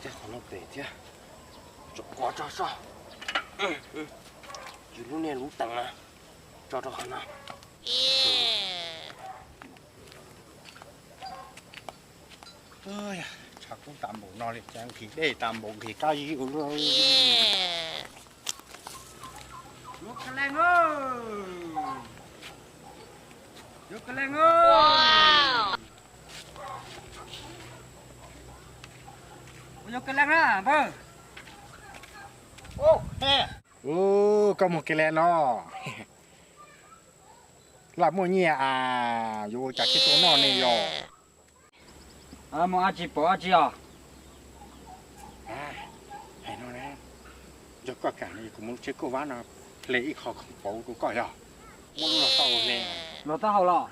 Thiab qhov no pem thiab, tso kov tso so. Yus lub niag lub tees na, tso rau qhov no. Tshav kub tas npaum no li cas nqhis dej tas npaum nqhis kab zib ua luaj. Yuav ka leej, yuav ka leej, yuav ka leej na npawg. Ub, koj mus ka leej no. Laj muaj nyiaj as, yuav ua cas thiaj tau noj ne yog? Muaj dab tsi pom dab tsi os? Hais no, yog koj kam no kuv mus tsheb kauj vab no hle ib qho khoom pauv rau koj yog. Muab lub log taub hau hle. Log taub hau los?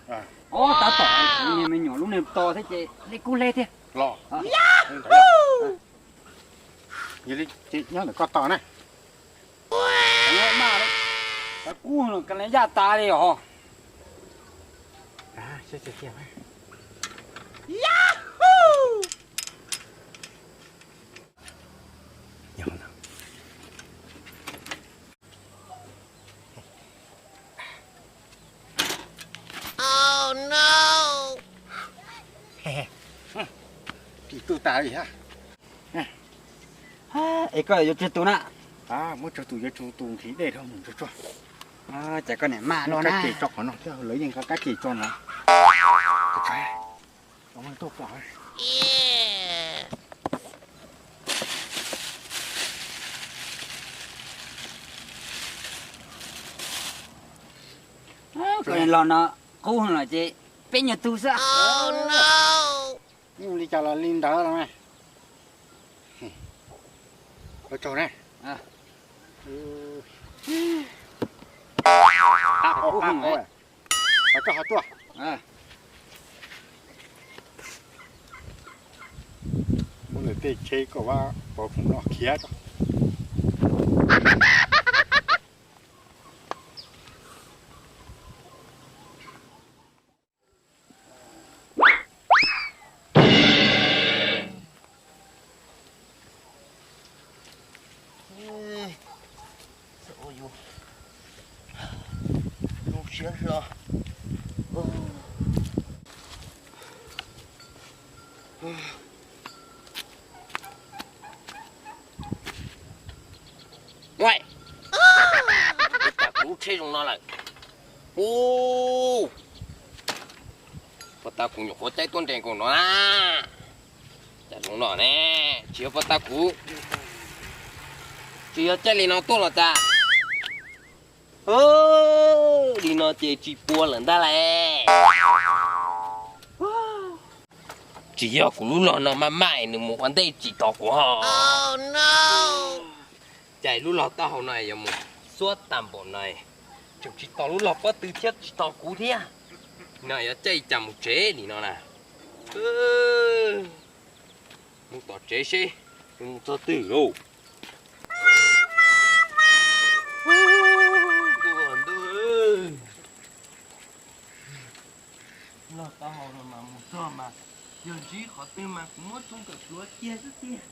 Ob, tab tom kuv niag me nyuam lub niag to thiab ces hle kuj hle thiab. Los. Yog li ces nyob ntawm koj tos na. Tab kub ka leej yaj tas li os. Ris tu tas li hab. Es koj yuav tsawg tus na? Muab tsawg tus yuav tsawg tus nqhis dej dhau mus tsuag tsuag. Ces koj niam maj los na. Kab ke tso qhov no thiab, lawv yeej nqa kab ke tso no. Koj los no qub los ces peb nyuag tug xwb. Li cas los li ntawd los mas. Ua tsaug na. Qab qab qab, koj ho tuaj. Muab nws tej tsheb kauj vab pauv khoom noj khiav tso. Zoo siab zog. Puas tas kuv lub tsheb zoo no lawm? Ub, puas tas kuv nyuam qhuav caij tuaj nres nkaus no na. Cas zoo no ne, tsis yog puas tas kuv, tsis yog caij li no tuaj los cas? Li no ces tsis puas lawm ntag lauj. Tsis yog kuv lub log no maj maj nws mus ua ntej tsis tos kuv ho. Cas lub log taub hau no yuav mus xuab tag npaum no, tseem tsis tos lub log pob tw thiab tsis tos kuv thiab. No yuav caij cas mus tsev li no na. Mus tom tsev seb mus txog twg lauj. Log taub hau no mas mus txog mas yog ntsib qhov twg mas kuv muab txhoo kawm pluav cia xwb tiag.